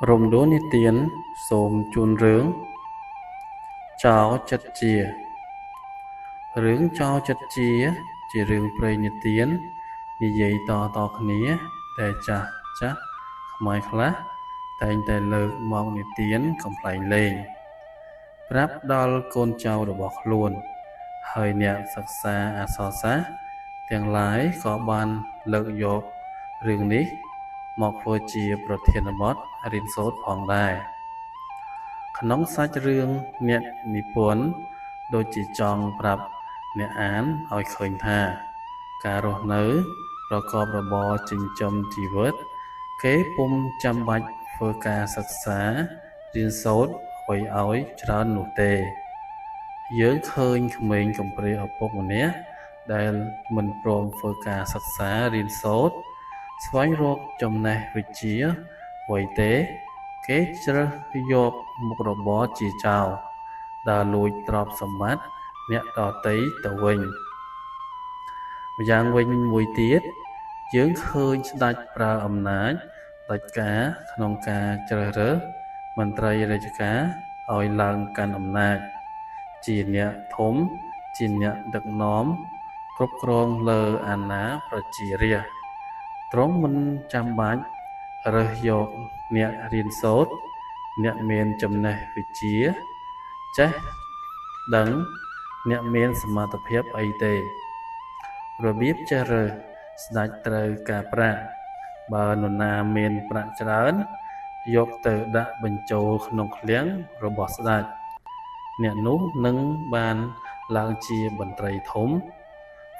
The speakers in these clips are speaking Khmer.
រំដួលនិទានសូមជូនរឿងចោរចិត្តជារឿងចោរចិត្តជា ជារឿងព្រេងនិទាននិយាយតៗគ្នាដែលចាស់ៗខ្មែរខ្លះតែងតែលើកមកនិទានកំប្លែងលេងប្រាប់ដល់កូនចៅរបស់ខ្លួន ហើយអ្នកសិក្សាអក្សរសាស្ត្រទាំងឡាយក៏បានលើកយករឿងនេះមកធ្វើជាប្រធានបទរៀនសូត្រផងដែរ ក្នុងសាច់រឿងអ្នកនិពន្ធដូចជាចង់ប្រាប់អ្នកអានឲ្យឃើញថា ការរស់នៅប្រកបរបរចិញ្ចឹមជីវិត គេពុំចាំបាច់ធ្វើការសិក្សារៀនសូត្រអ្វីឲ្យច្រើននោះទេ យើងឃើញក្មេងកំព្រាឪពុកម្នាក់ដែលមិនព្រមធ្វើការសិក្សារៀនសូត្រស្វែងរកចំណេះវិជ្ជាអ្វីទេ គេជ្រើសយកមុខរបរជាចោរដើរលួចទ្រព្យសម្បត្តិអ្នកដទៃទៅវិញ ម្យ៉ាងវិញមួយទៀត យើងឃើញស្ដេចប្រើអំណាចផ្ដាច់ការក្នុងការជ្រើសរើសមន្ត្រីរាជការឲ្យឡើងកាន់អំណាច ជាអ្នកធំជាអ្នកដឹកនាំគ្រប់គ្រងលើអាណាប្រជារាស្ត្រ ទ្រង់មិនចាំបាច់រើសយកអ្នករៀនសូត្រ អ្នកមានចំណេះវិជ្ជាចេះដឹងអ្នកមានសមត្ថភាពអីទេ របៀបចេះរើសស្ដេចត្រូវការប្រាក់ បើនរណាមានប្រាក់ច្រើន យកទៅដាក់បញ្ចូលក្នុងឃ្លាំងរបស់ស្ដេច អ្នកនោះនឹងបានឡើងជាមន្ត្រីធំ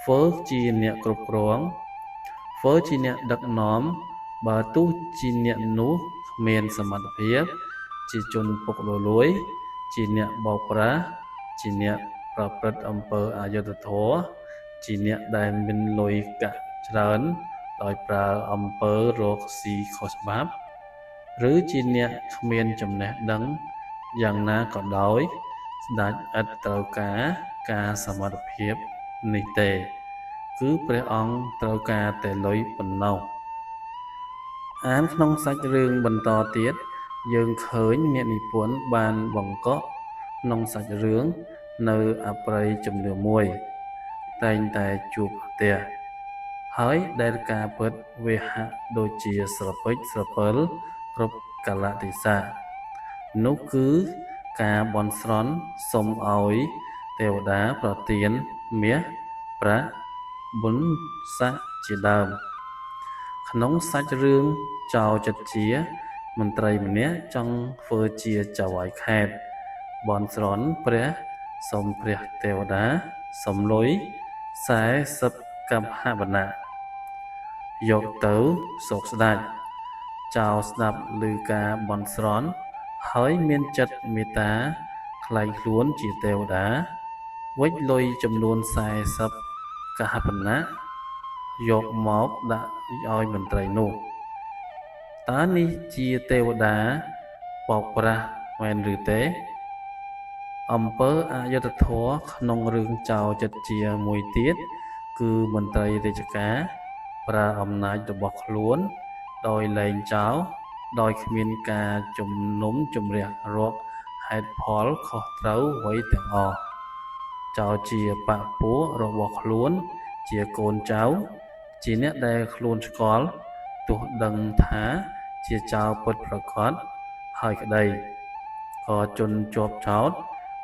ធ្វើជាអ្នកគ្រប់គ្រង ធ្វើជាអ្នកដឹកនាំ បើទោះជាអ្នកនោះគ្មានសមត្ថភាព ជាជនពុករលួយ ជាអ្នកបោកប្រាស់ ជាអ្នកប្រព្រឹត្តអំពើអយុត្តិធម៌ ជាអ្នកដែលមានលុយកាក់ច្រើនដោយប្រើអំពើរកស៊ីខុសច្បាប់ ឬជាអ្នកគ្មានចំណេះដឹងយ៉ាងណាក៏ដោយ ស្ដេចឥតត្រូវការការសមត្ថភាពនេះទេ គឺព្រះអង្គត្រូវការតែលុយប៉ុណ្ណោះ អានក្នុងសាច់រឿងបន្តទៀត យើងឃើញអ្នកនិពន្ធបានបង្កក់ក្នុងសាច់រឿងនៅអបិយជំនឿមួយ តែងតែជួបប្រទះ ហើយដែលការពិតវាហាក់ដូចជាស្រពេចស្រពិលគ្រប់កាលៈទេសៈ នោះគឺការបន់ស្រន់សុំឲ្យទេវតាប្រទានមាសប្រាក់បុណ្យស័ក្តិជាដើម ក្នុងសាច់រឿងចោរចិត្តជា មន្ត្រីម្នាក់ចង់ធ្វើជាចៅហ្វាយខេត្ត បន់ស្រន់ព្រះសុំព្រះទេវតាសុំលុយ40កហបណៈយកទៅសូកស្ដេច ចោរស្ដាប់ឮការបន់ស្រន់ហើយមានចិត្តមេត្តាក្លែងខ្លួនជាទេវតា វេចលុយចំនួន40កហបណៈយកមកដាក់ឲ្យមន្ត្រីនោះ តើនេះជាទេវតាបោកប្រាស់មែនឬទេ អំពើអយុត្តិធម៌ក្នុងរឿងចោរចិត្តជាមួយទៀត គឺមន្ត្រីរាជការប្រើអំណាចរបស់ខ្លួនដោយលែងចោលដោយគ្មានការជំនុំជម្រះរកហេតុផលខុសត្រូវអ្វីទាំងអស់ ចោលជាបក្សពួករបស់ខ្លួនជាកូនចៅ ជាអ្នកដែលខ្លួនស្គាល់ទោះដឹងថាជាចោរពិតប្រាកដហើយក្តី ក៏ជនជាប់ចោទ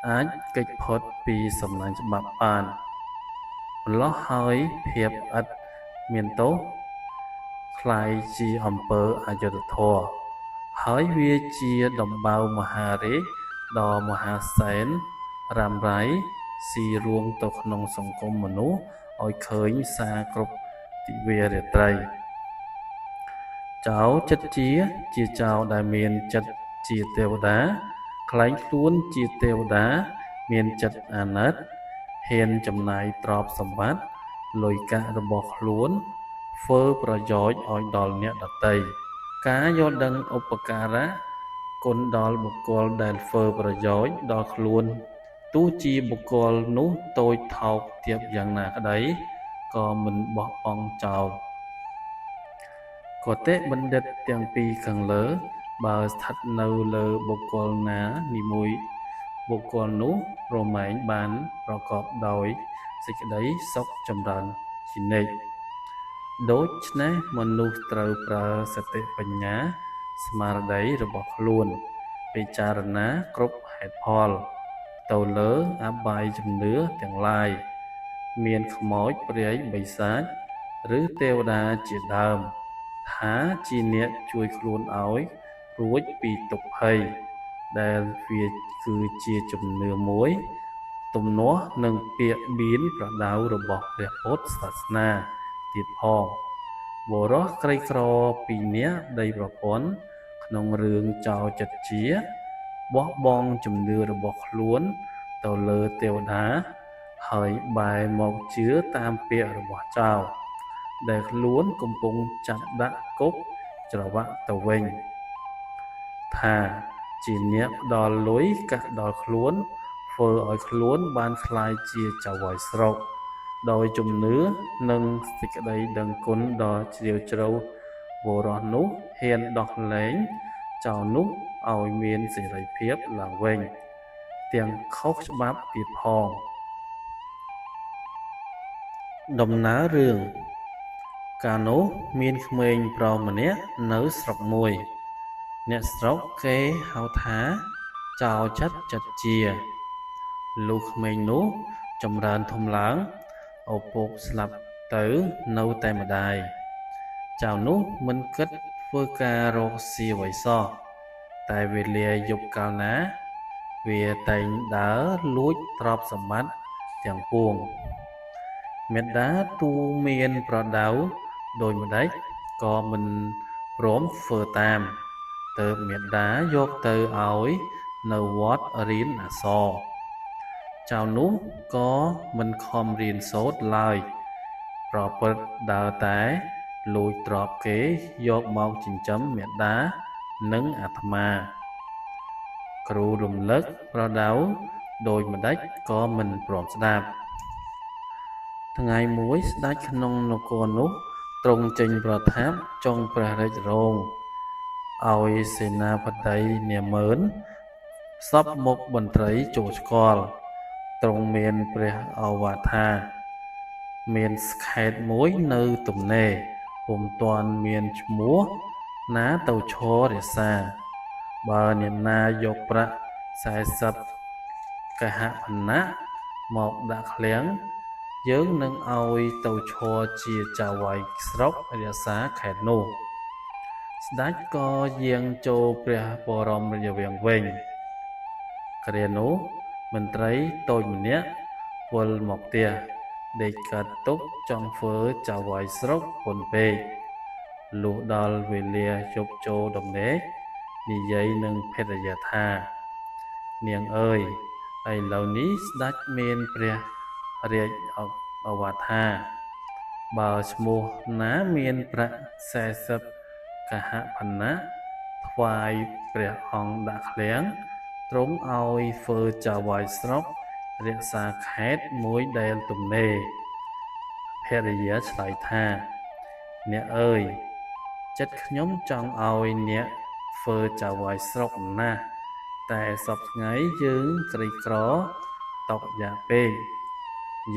អាចគេចផុតពីសំណាញ់ច្បាប់បាន ម្ល៉េះហើយភាពឥតមានទោសក្លាយជាអំពើអយុត្តិធម៌ ហើយវាជាដំបៅមហារាជដ៏មហាសែនរ៉ាំរ៉ៃស៊ីរួងទៅក្នុងសង្គមមនុស្សឲ្យឃើញសារគ្រប់ទិវារាត្រី ចោរចិត្តជា ជាចោរដែលមានចិត្តជាទេវតា ក្លែងខ្លួនជាទេវតា មានចិត្តអាណិត ហ៊ានចំណាយទ្រព្យសម្បត្តិលុយកាក់របស់ខ្លួនធ្វើប្រយោជន៍ឲ្យដល់អ្នកដទៃ ការយល់ដឹងឧបការៈគុណដល់បុគ្គលដែលធ្វើប្រយោជន៍ដល់ខ្លួន ទោះជាបុគ្គលនោះតូចថោកទាបយ៉ាងណាក្តី ក៏មិនបោះបង់ចោល គតិបណ្ឌិតទាំងពីរខាងលើ បើស្ថិតនៅលើបុគ្គលណានីមួយបុគ្គលនោះរមែងបានប្រកបដោយសេចក្តីសុខចម្រើនជានិច្ចដូច្នេះមនុស្សត្រូវប្រើសតិបញ្ញាស្មារតីរបស់ខ្លួនពិចារណាគ្រប់ហេតុផលទៅលើអបាយជំនឿទាំងឡាយមានខ្មោចព្រាយបិសាចឬទេវតាជាដើមថាជាអ្នកជួយខ្លួនឲ្យរួចពីទុក្ខភ័យដែលវាគឺជាជំនឿមួយទំនាស់នឹងពាក្យបៀនប្រដៅរបស់ព្រះពុទ្ធសាសនាទៀតផងបុរសក្រីក្រពីរនាក់ប្តីប្រពន្ធក្នុងរឿងចោរចិត្តជាបោះបង់ជំនឿរបស់ខ្លួនទៅលើទេវតាហើយបែរមកជឿតាមពាក្យរបស់ចោរដែលខ្លួនកំពុងចាប់ដាក់គុកច្រវាក់ទៅវិញថាជាអ្នកផ្ដល់លុយកាក់ដល់ខ្លួនធ្វើឲ្យខ្លួនបានក្លាយជាចៅហ្វាយស្រុកដោយជំនឿនិងសេចក្តីដឹងគុណដ៏ជ្រាលជ្រៅបុរសនោះហ៊ានដោះលែងចោរនោះឲ្យមានសេរីភាពឡើងវិញទាំងខុសច្បាប់ទៀតផងដំណើររឿងកាលនោះមានក្មេងប្រុសម្នាក់នៅស្រុកមួយអ្នកស្រុកគេហៅថាចោរចិត្តចិត្តជាលុះក្មេងនោះចម្រើនធំឡើងឪពុកស្លាប់ទៅនៅតែម្ដាយចៅនោះមិនគិតធ្វើការរកស៊ីអ្វីសោះតែវេលាយប់កាលណាវាតែងដើរលួចទ្រព្យសម្បត្តិទាំងពួងមេដាទូមានប្រដៅដោយម្ដេចក៏មិនព្រមធ្វើតាមទើបមេដាយកទៅឲ្យនៅវត្តរៀនអក្សរចៅនោះក៏មិនខំរៀនសូត្រឡើយប្រព្រឹត្តដើរតែលួចទ្រព្យគេយកមកចិញ្ចឹមមេដានិងអាត្មាគ្រូរំលឹកប្រដៅដោយម្ដេចក៏មិនព្រមស្ដាប់ថ្ងៃមួយស្ដេចក្នុងនគរនោះទ្រង់ចេញប្រថាប់ចុងព្រះរាជរោងឲ្យសេនាបតីនាម៉ឺនសពមុខមន្ត្រីចូលស្គាល់ទ្រង់មានព្រះឱវាទថាមានខេត្តមួយនៅទំនេរពុំទាន់មានឈ្មោះណាទៅឈររក្សាបើអ្នកណាយកប្រាក់40កហបណៈមកដាក់ឃ្លាំងយើងនឹងឲ្យទៅឈរជាចៅហ្វាយស្រុករក្សាខេត្តនោះស្ដេចក៏យាងចូលព្រះបរមរាជវាំងវិញគ្រានោះមន្ត្រីតូចម្នាក់វិលមកផ្ទះដេកកាត់ទុកចង់ធ្វើចៅហ្វាយស្រុកពុនពេកលុះដល់វេលាយប់ចូលដំណេកនិយាយនឹងភរិយាថានាងអើយឥឡូវនេះស្ដេចមានព្រះរាជឱវាទថាបើឈ្មោះណាមានប្រាក់40កហបណៈថ្វាយព្រះអង្គដាក់ឃ្លាំងទ្រង់ឲ្យធ្វើចៅហ្វាយស្រុករក្សាខេត្តមួយដែលទំនេរភរិយាឆ្លើយថាអ្នកអើយចិត្តខ្ញុំចង់ឲ្យអ្នកធ្វើចៅហ្វាយស្រុកណាស់តែសព្វថ្ងៃយើងក្រីក្រតក់យ៉ាពេក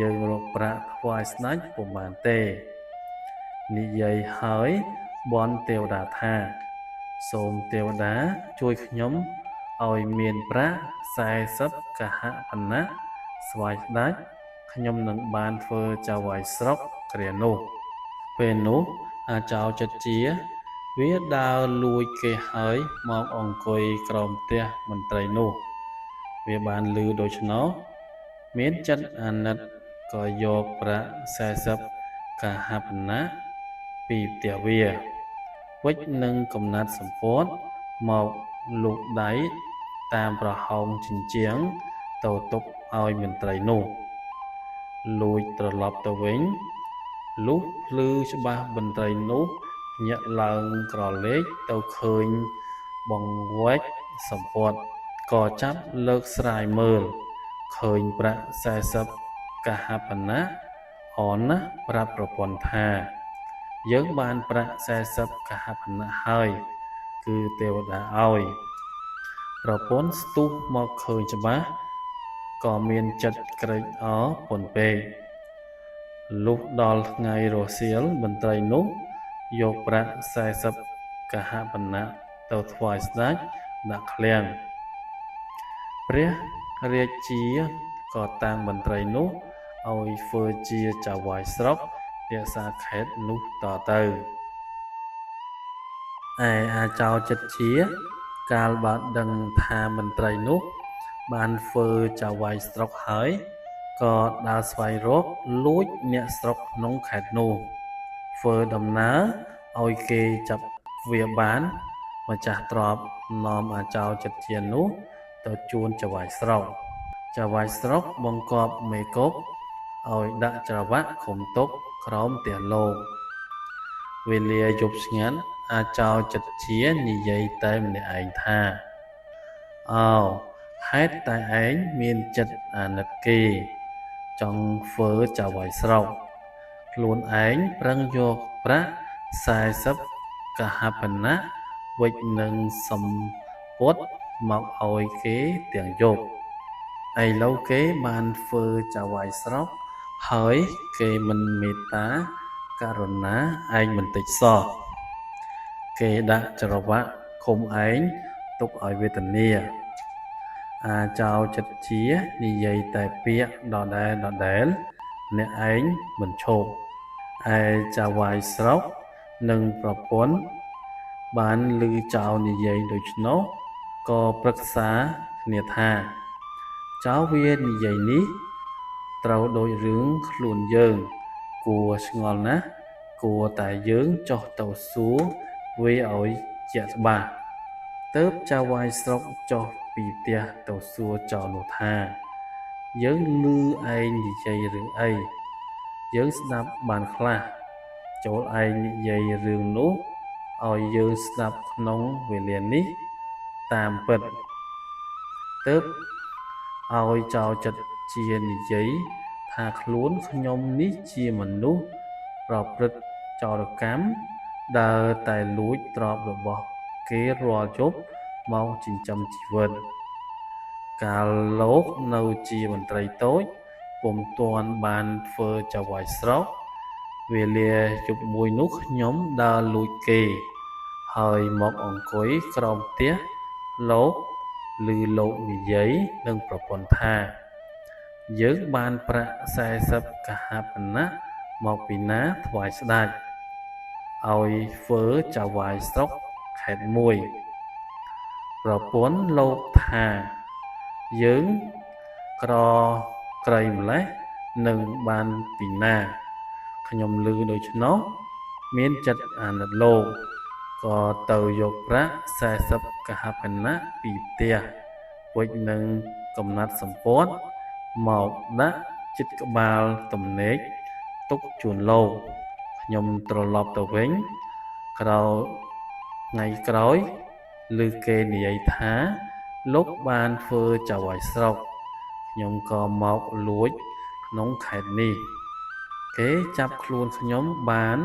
យើងរកប្រាក់ថ្វាយស្ដេចពុំបានទេនិយាយហើយបន់ទេវតាថាសូមទេវតាជួយខ្ញុំឲ្យមានប្រាក់40កហបណៈស្វាយស្ដេចខ្ញុំនឹងបានធ្វើចៅហ្វាយស្រុកគ្រានោះពេលនោះអាចោចិត្តជាវាដើរលួចគេហើយមកអង្គុយក្រោមផ្ទះមន្ត្រីនោះវាបានឮដូច្នោះមានចិត្តអាណិតក៏យកប្រាក់40កហបណៈពីផ្ទះវាវិចនឹងកំណាត់សម្ព័ទ្ធមកលូកដៃតាមប្រហោងជញ្ជាំងទៅទុកឲ្យមន្ត្រីនោះលួចត្រឡប់ទៅវិញលុះភ្លឺច្បាស់មន្ត្រីនោះញាក់ឡើងក្រឡេកទៅឃើញបង្វែកសម្ព័ទ្ធក៏ចាប់លើកស្រាយមើលឃើញប្រាក់40កហបណៈអនណាស់ប្រាប់ប្រពន្ធថាយើងបានប្រាក់40កហបណៈហើយ គឺទេវតាឲ្យ ប្រពន្ធស្ទុះមកឃើញច្បាស់ ក៏មានចិត្តក្រេកអរពន់ពេក លុះដល់ថ្ងៃរសៀលមន្ត្រីនោះយកប្រាក់ ៤០ កហាបណៈទៅថ្វាយស្ដេចដាក់ឃ្លាំង ព្រះរាជាក៏តាំងមន្ត្រីនោះឲ្យធ្វើជាចៅហ្វាយស្រុករក្សាខេត្តនោះតទៅ ឯអាចោចិត្តជា កាលបើដឹងថាមន្ត្រីនោះបានធ្វើចៅហ្វាយស្រុកហើយ ក៏ដើរស្វែងរកលួចអ្នកស្រុកក្នុងខេត្តនោះ ធ្វើដំណើរឲ្យគេចាប់វាបាន ម្ចាស់ទ្រព្យនាំអាចោចិត្តជានោះទៅជួនចៅហ្វាយស្រុក ចៅហ្វាយស្រុកបង្គាប់មេកុកឲ្យដាក់ច្រវាក់ឃុំទុកក្រោមផ្ទះលោក វេលាយប់ស្ងាត់អាចោចិត្តជានិយាយតែម្នាក់ឯងថា ឱហេតុតែឯងមានចិត្តអាណិតគេ ចង់ធ្វើចៅហ្វាយស្រុក ខ្លួនឯងប្រឹងយកប្រាក់ ៤០ កហាបណៈវេចនឹងសំពត់មកឲ្យគេទាំងយប់ ឥឡូវគេបានធ្វើចៅហ្វាយស្រុក ហើយគេមិនមេត្តាករុណាឯងបន្តិចសោះ គេដាក់ច្រវាក់ឃុំឯងទុកឲ្យវេទនា អាចោចិត្តជានិយាយតែពាក្យដដែលៗអ្នកឯងមិនឈប់ ឯចៅហ្វាយស្រុកនិងប្រពន្ធបានឮចៅនិយាយដូច្នោះ ក៏ប្រឹក្សាគ្នាថា ចៅវានិយាយនេះ ត្រូវដូចរឿងខ្លួនយើង គួរឆ្ងល់ណាស់ គួរតែយើងចុះទៅសួរវាឲ្យជាក់ច្បាស់ ទើបចៅហ្វាយស្រុកចុះពីផ្ទះទៅសួរចៅនោះថា យើងឮឯងនិយាយរឿងអី យើងស្ដាប់បានខ្លះ ចូលឯងនិយាយរឿងនោះឲ្យយើងស្ដាប់ក្នុងវេលានេះតាមពិត ទើបឲ្យចៅចិត្តជានិយាយថាខ្លួនខ្ញុំនេះជាមនុស្សប្រព្រឹត្តចោរកម្ម ដើរតែលួចទ្រព្យរបស់គេរាល់យប់មកចិញ្ចឹមជីវិត កាលលោកនៅជាមន្ត្រីតូច ពុំទាន់បានធ្វើចៅហ្វាយស្រុក វេលាយប់មួយនោះខ្ញុំដើរលួចគេ ហើយមកអង្គុយក្រោមផ្ទះលោក ឮលោកនិយាយនឹងប្រពន្ធថា យើងបានប្រាក់ ៤០ កហាបណៈមកពីណាថ្វាយស្ដេច ឲ្យធ្វើចៅហ្វាយស្រុកខេត្តមួយ ប្រពន្ធលោកថា យើងក្រក្រៃម្ល៉េះនឹងបានពីណា ខ្ញុំឮដូច្នោះ មានចិត្តអាណិតលោក ក៏ទៅយកប្រាក់ ៤០ កហាបណៈពីផ្ទះ វេចនឹងកំណាត់សំពត់មកដាក់ជិតក្បាលទំនេកទុកជូនលោក ខ្ញុំត្រឡប់ទៅវិញ ក្រោយថ្ងៃក្រោយឮគេនិយាយថា លោកបានធ្វើចៅហ្វាយស្រុក ខ្ញុំក៏មកលួចក្នុងខេត្តនេះ គេចាប់ខ្លួនខ្ញុំបាន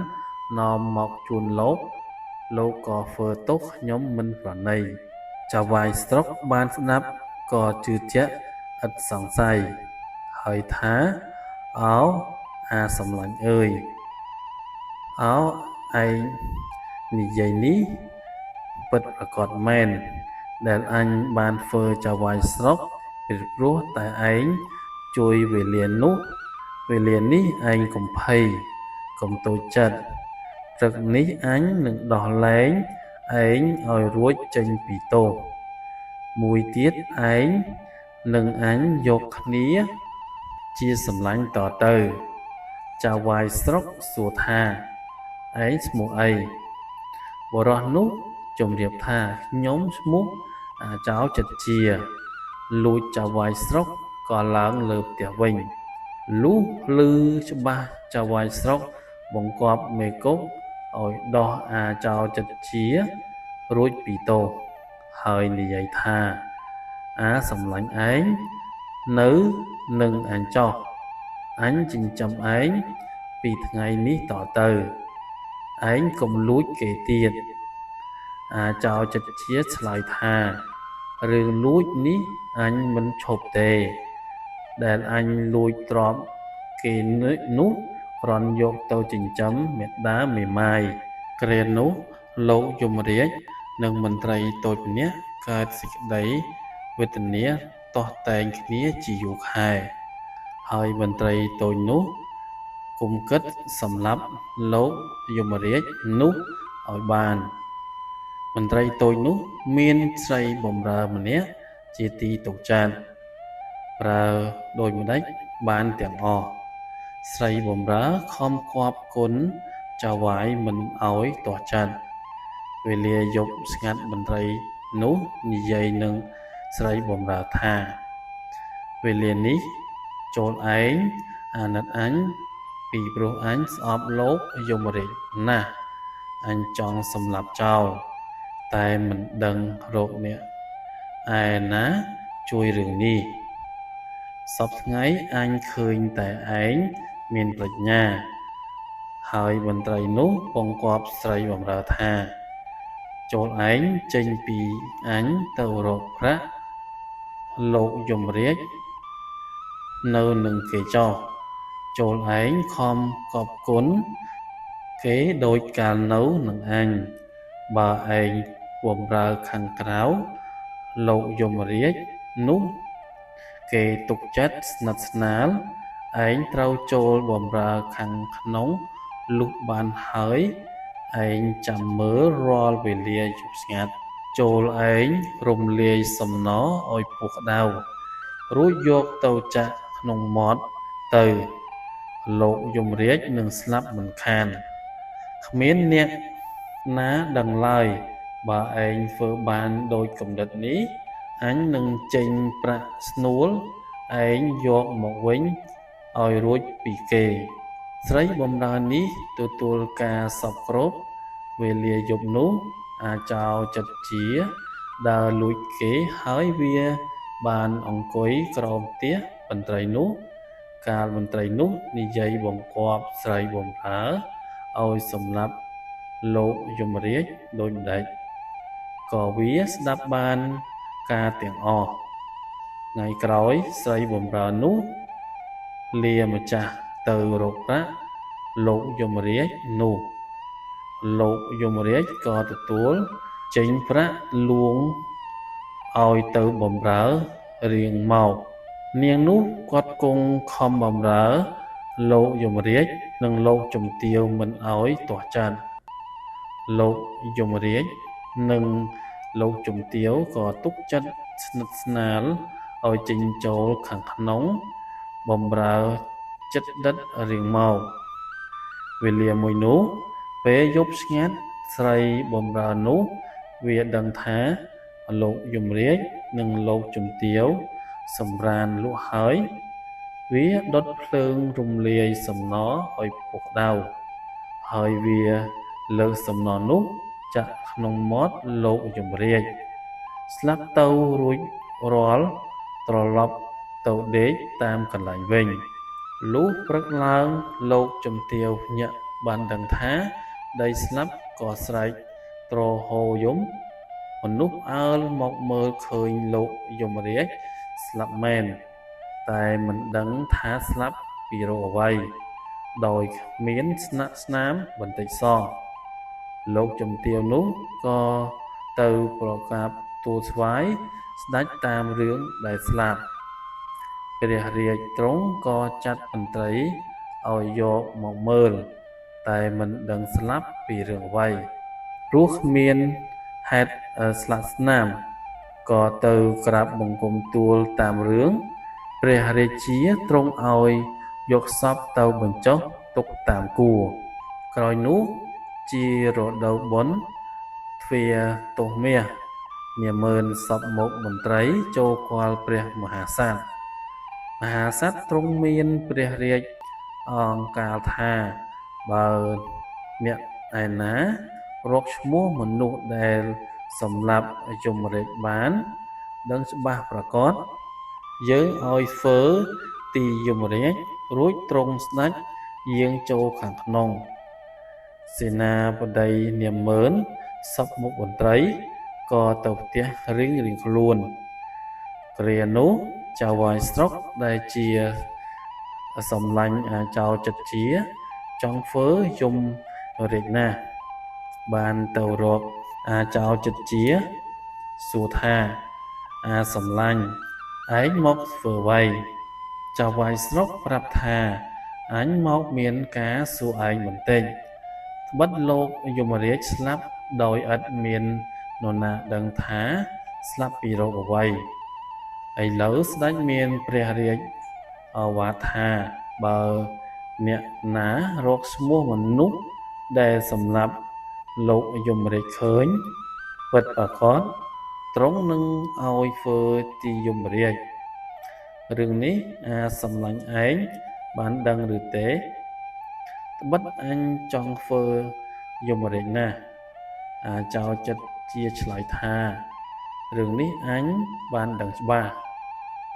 នាំមកជូនលោក លោកក៏ធ្វើទោសខ្ញុំមិនប្រណី ចៅហ្វាយស្រុកបានស្ដាប់ក៏ជឿជាក់ឥតសង្ស័យ ហើយថា ឱអាសម្លាញ់អើយ ឱឯងនិយាយនេះពិតប្រាកដមែន ដែលអញបានធ្វើចៅហ្វាយស្រុក ពីព្រោះតែឯងជួយវេលានោះ វេលានេះឯងកុំភ័យ កុំតូចចិត្ត ព្រឹកនេះអញនឹងដោះលែងឯងឲ្យរួចចេញពីទោស មួយទៀតឯងនឹងអញយកគ្នាជាសម្លាញ់តទៅ ចៅហ្វាយស្រុកសួរថា ឯងឈ្មោះអី បុរសនោះជម្រាបថាខ្ញុំឈ្មោះអាចោចិត្តជា លួចចៅហ្វាយស្រុកក៏ឡើងលើផ្ទះវិញ លុះឮច្បាស់ចៅហ្វាយស្រុកបង្គាប់មេគុកឲ្យដោះអាចោចិត្តជារួចពីទោស ហើយនិយាយថា អាសម្លាញ់ឯងនៅនឹងអញចោះ អញចិញ្ចឹមឯងពីថ្ងៃនេះតទៅ ឯងកុំលួចគេទៀត។ អាចោចិត្តជាឆ្លើយថារឿងលួចនេះអញមិនឈប់ទេ ដែលអញលួចទ្រព្យគេនោះគ្រាន់យកទៅចិញ្ចឹមមាតាមេម៉ាយគ្រានោះលោកយមរាជនិងមន្ត្រីតូចម្នាក់កើតសេចក្តីវេទនាទាស់ទែងគ្នាជាយូរខែហើយមន្ត្រីតូចនោះគុំគិតសម្លាប់លោកយមរាជនោះឲ្យបានមន្ត្រីតូចនោះមានស្រីបម្រើម្នាក់ជាទីទុកចិត្តប្រើដូចម្តេចបានទាំងអស់ស្រីបម្រើខំគប់គុណចៅហ្វាយមិនឲ្យទាស់ចិត្តវេលាយប់ស្ងាត់មន្ត្រីនោះនិយាយនឹងស្រីបម្រើថាវេលានេះចូលឯងអាណិតអញពីព្រោះអញស្អប់លោកយមរាជណាស់អញចង់សម្លាប់ចោលតែមិនដឹងរកអ្នកឯណាជួយរឿងនេះសព្វថ្ងៃអញឃើញតែឯងមានប្រាជ្ញាហើយមន្ត្រីនោះបង្គាប់ស្រីបម្រើថាចូលឯងចេញពីអញទៅរកប្រាក់លោកយមរាជនៅនឹងគេចោះចូលឯងខំកប់គុណគេដោយកាលនៅនឹងអញបើឯងបំរើខាងក្រៅលោកយមរាជនោះគេទុកចិត្តស្និទ្ធស្នាលឯងត្រូវចូលបំរើខាងក្នុងលុះបានហើយឯងចាំមើលរាល់វេលាយប់ស្ងាត់ចូលឯងរំលាយសំណឲ្យពុះក្តៅរួចយកទៅចាក់ក្នុងមាត់ទៅលោកយមរាជនឹងស្លាប់មិនខានគ្មានអ្នកណាដឹងឡើយបើឯងធ្វើបានដោយគំនិតនេះអញនឹងចេញប្រាក់ស្នួលឯងយកមកវិញឲ្យរួចពីគេស្រីបម្រើនេះទទួលការសពគ្រប់វេលាយប់នោះអាចោចិត្តជាដើរលួចគេហើយវាបានអង្គុយក្រោមផ្ទះមន្ត្រីនោះកាលមន្ត្រីនោះនិយាយបង្គាប់ស្រីបម្រើឲ្យសម្លាប់លោកយមរាជដូចម្តេចក៏វាស្ដាប់បានការទាំងអស់ថ្ងៃក្រោយស្រីបម្រើនោះលាម្ចាស់ទៅរកប្រាក់លោកយមរាជនោះលោកយមរាជក៏ទទួលចេញប្រាក់លួងឲ្យទៅបម្រើរៀងមកនាងនោះគាត់គង់ខំបម្រើលោកយមរាជនិងលោកជំទាវមិនឲ្យទាស់ចិត្តលោកយមរាជនិងលោកជំទាវក៏ទុកចិត្តស្និទ្ធស្នាលឲ្យចេញចូលខាងក្នុងបម្រើចិត្តដិតរៀងមកវេលាមួយនោះពេលយប់ស្ងាត់ស្រីបម្រើនោះវាដឹងថាលោកយមរាជនិងលោកជំទាវសម្រានលក់ហើយវាដុតភ្លើងរំលាយសំណឲ្យពុះក្តៅហើយវាលើកសំណនោះចាក់ក្នុងមាត់លោកយមរាជស្លាប់ទៅរួចរាល់ត្រឡប់ទៅដេកតាមកន្លែងវិញលុះព្រឹកឡើងលោកជំទាវភ្ញាក់បានដឹងថាដីស្លាប់ក៏ស្រែកទ្រហោយំមនុស្សអើលមកមើលឃើញលោកយមរាជស្លាប់មែនតែមិនដឹងថាស្លាប់ពីរោគអ្វីដោយគ្មានស្នាក់ស្នាមបន្តិចសោះលោកជំទាវនោះក៏ទៅប្រកាសទូលស្វាយស្ដេចតាមរឿងដែលស្លាប់ព្រះរាជទ្រង់ក៏ចាត់មន្ត្រីឲ្យយកមកមើលតែមិនដឹងស្លាប់ពីរឿងអ្វីព្រោះគ្មានហេតុស្លាកស្នាមក៏ទៅក្រាបបង្គំទូលតាមរឿងព្រះរាជាទ្រង់ឲ្យយកសពទៅបញ្ចុះទុកតាមគួរក្រោយនោះជារដូវបុណ្យទ្វាទោសមាសនាម៉ឺនសពមុខមន្ត្រីចូលគាល់ព្រះមហាក្សត្រមហាក្សត្រទ្រង់មានព្រះរាជអង្គកាលថាបើអ្នកឯណារកឈ្មោះមនុស្សដែលសម្លាប់យមរាជបានដឹងច្បាស់ប្រាកដយើងឲ្យធ្វើទីយមរាជរួចទ្រង់ស្ដេចយាងចូលខាងក្នុងសេនាបតីនាម៉ឺន សព្វមុខមន្ត្រីក៏ទៅផ្ទះរៀងៗខ្លួនគ្រានោះចៅហ្វាយស្រុកដែលជាសម្លាញ់អាចោរចិត្តជាចង់ធ្វើយមរាជណាស់បានទៅរកអាចោរចិត្តជាសួរថាអាសម្លាញ់ឯងមកធ្វើអ្វីចៅហ្វាយស្រុកប្រាប់ថាអញមកមានការសួរឯងបន្តិចត្បិតលោកយមរាជស្លាប់ដោយឥតមាននរណាដឹងថាស្លាប់ពីរោគអ្វីឥឡូវស្ដេចមានព្រះរាជឱវាទថាបើអ្នកណារកឈ្មោះមនុស្សដែលសម្លាប់លោកយមរាជឃើញពិតប្រាកដទ្រង់នឹងឲ្យធ្វើទីយមរាជរឿងនេះអាសម្លាញ់ឯងបានដឹងឬទេត្បិតអញចង់ធ្វើយមរាជណាស់អាចោរចិត្តជាឆ្លើយថារឿងនេះអញបានដឹងច្បាស់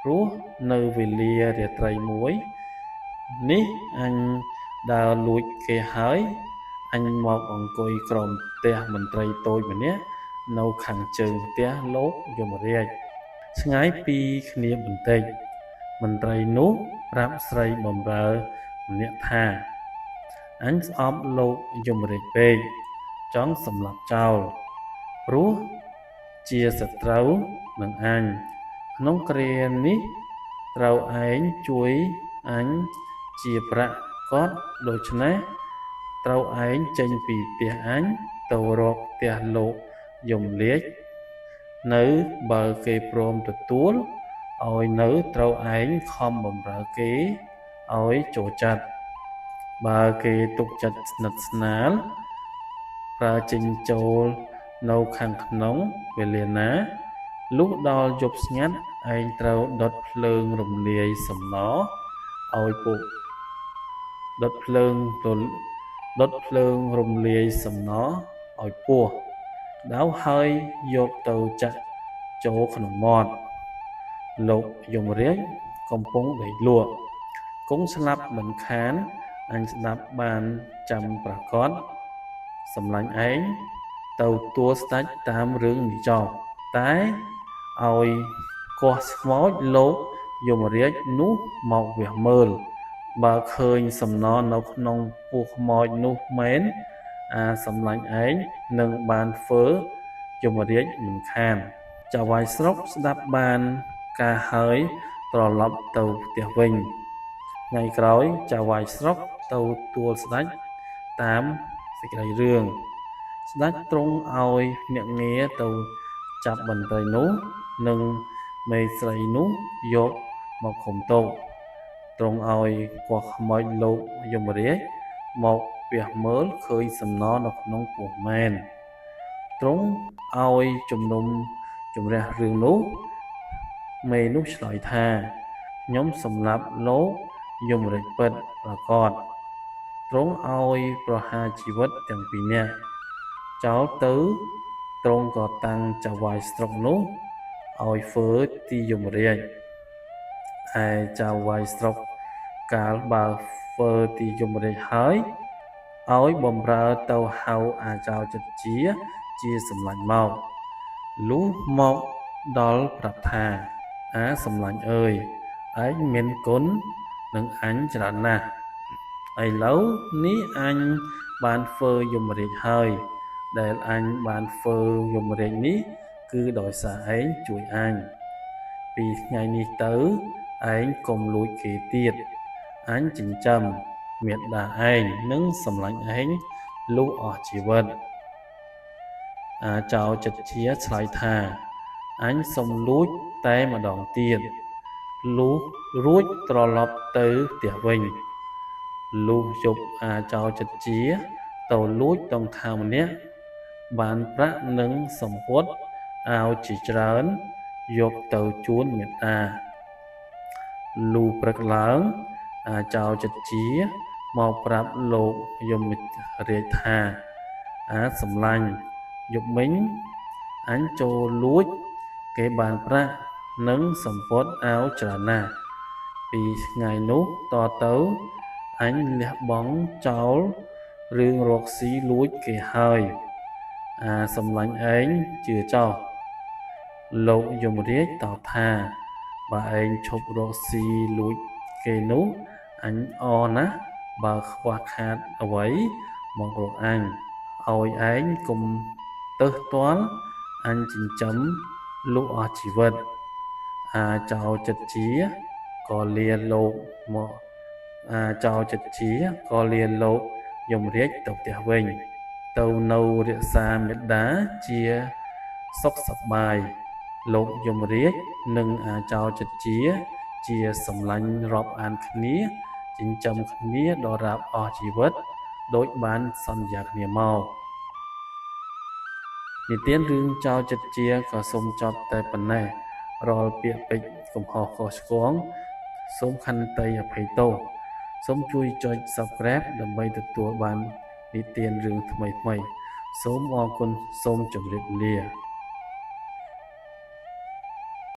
ព្រោះនៅវេលារាត្រីមួយនេះអញដើរលួចគេហើយអញមកអង្គុយក្រោមផ្ទះមន្ត្រីតូចម្នាក់នៅខាងជើងផ្ទះលោកយមរាជឆ្ងាយពីគ្នាបន្តិចមន្ត្រីនោះប្រាប់ស្រីបម្រើម្នាក់ថាអញស្អប់លោកយមរាជពេកចង់សម្លាប់ចោលព្រោះជាសត្រូវនឹងអញក្នុងគ្រានេះត្រូវឯងជួយអញជាប្រាក់គាត់ដូច្នេះត្រូវឯងចេញពីផ្ទះអញទៅរកផ្ទះលោកយមរាជនៅបើគេព្រមទទួលឲ្យនៅត្រូវឯងខំបម្រើគេឲ្យចូលចិត្តបើគេទុកចិត្តស្និទ្ធស្នាលប្រើចេញចូលនៅខាងក្នុងវេលាណាលុះដល់យប់ស្ងាត់ឯងត្រូវដុតភ្លើងរំលាយសំណឲ្យពុកដុតភ្លើងរំលាយសំណឲ្យពោះដៅហើយយកទៅចាក់ចូលក្នុងមាត់លោកយមរាជកំពុងដេកលក់គង់ស្លាប់មិនខានអញស្ដាប់បានចាំប្រកបសម្លាញ់ឯងទៅទួលស្ដេចតាមរឿងនេះចោលតែឲ្យគាស់ស្មោចលោកយមរាជនោះមកវះមើលបើឃើញសំណនៅក្នុងពោះខ្មោចនោះមែនអាសម្លាញ់ឯងនឹងបានធ្វើយមរាជមិនខានចៅហ្វាយស្រុកស្ដាប់បានការហើយត្រឡប់ទៅផ្ទះវិញថ្ងៃក្រោយចៅហ្វាយស្រុកទៅទួលស្ដេចតាមសេចក្តីរឿងស្ដេចទ្រង់ឲ្យភ្នាក់ងារទៅចាប់មន្ត្រីនោះនិងមេស្រីនោះយកមកឃុំទុកទ្រង់ឲ្យគាស់ខ្មោចលោកយមរាជមកពះមើលឃើញសំណនៅក្នុងពោះមែនទ្រង់ឲ្យជំនុំជម្រះរឿងនោះមេនោះឆ្លើយថាខ្ញុំសម្លាប់លោកយមរាជពិតប្រាកដទ្រង់ឲ្យប្រហារជីវិតទាំងពីរនាក់ចោលទៅទ្រង់ក៏តាំងចៅហ្វាយស្រុកនោះឲ្យធ្វើទីយមរាជឯចៅហ្វាយស្រុកកាលបើធ្វើទីយមរាជហើយឲ្យបំរើទៅហៅអាចោរចិត្តជាសម្លាញ់មកលុះមកដល់ប្រាប់ថាអាសម្លាញ់អើយឯងមានគុណនឹងអញច្រើនណាស់ឥឡូវនេះអញបានធ្វើយមរាជហើយដែលអញបានធ្វើយមរាជនេះគឺដោយសារឯងជួយអញពីថ្ងៃនេះទៅឯងកុំលួចគេទៀតអញចិញ្ចឹមមេដាឯងនិងសម្លាញ់ឯងលុះអស់ជីវិតអាចោរចិត្តជាឆ្លើយថាអញសុំលួចតែម្ដងទៀតលុះរួចត្រឡប់ទៅផ្ទះវិញលុះយប់អាចោរចិត្តជាទៅលួចដង្ខៅម្នាក់បានប្រាក់និងសម្ពុតអាវជាច្រើនយកទៅជូនមេតាលុះព្រឹកឡើងអាចោរចិត្តជាមកប្រាប់លោកយមរាជថាអាសម្លាញ់យប់មិញអញចូលលួចគេបានប្រាក់និងសម្ពុតអាវច្រើនណាស់ពីថ្ងៃនោះតទៅអញលះបង់ចោលរឿងរកស៊ីលួចគេហើយ អាសម្លាញ់ឯងជឿចោះ លោកយមរាជតបថា បើឯងឈប់រកស៊ីលួចគេនោះ អញអរណាស់ បើខ្វះខាតអ្វីមករកអញ ឲ្យឯងកុំទើសទាល់ អញចិញ្ចឹមលុះអស់ជីវិត អាចោចិត្តជាក៏លាលោកមក អាចោចិត្តជាក៏លាលោកយមរាជទៅផ្ទះវិញ ទៅនៅរក្សាមេដាជាសុខសប្បាយ លោកយមរាជនិងអាចោចិត្តជា ជាសម្លាញ់រាប់អានគ្នា ចិញ្ចឹមគ្នាដល់រាបអស់ជីវិត ដូចបានសន្យាគ្នាមក និទានរឿងចោរចិត្តជាក៏សូមចប់តែប៉ុណ្ណេះ រាល់ពាក្យពេចន៍កំហុសខុសឆ្គង សូមខន្តីអភ័យទោស សូមជួយចុច Subscribe ដើម្បីទទួលបាននិទានរឿងថ្មីៗ សូមអរគុណ សូមជម្រាបលា។